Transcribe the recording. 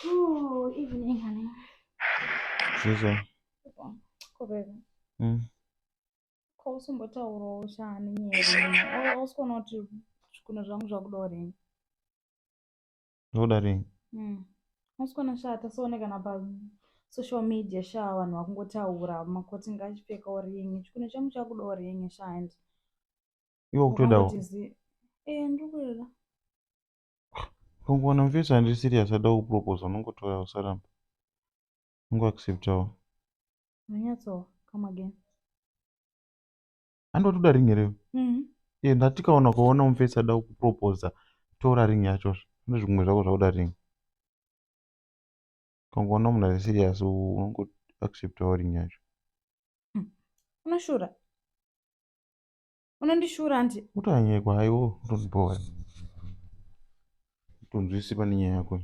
Oh, evening, honey. Zvisa. Ko baby. Ko usombotaurawo shani nyaya. Hausi kuona kuti zvikunwe zvangu zvakudawo ring. Zvakuda ring. Hausi kuona sha tasoone kana pa social media sha vanhu vakungotaura makoti ngachipfekawo ring. Chikunwe changu chakudawo ring sha and Iwe kutodawo. wakangoti zi. Eh, ndiri kuda. Ukangowana mufesi andiri serious ada kupropose unongotora usaramba. Ungoacceptawo. Unonyatso come again. Handi watoda ring here? Eh, ndati kaona ukaona mufesi ada kuproposa tora ring yacho. Ndo zvimwe zvako zvakuda ring. Ukangoona munhu ari serious unongoacceptawo ring yacho. Unoshura. Unondishura andi. Utanyekwa haiwo utondibhowa. Utonzwisi pane nyaya yako.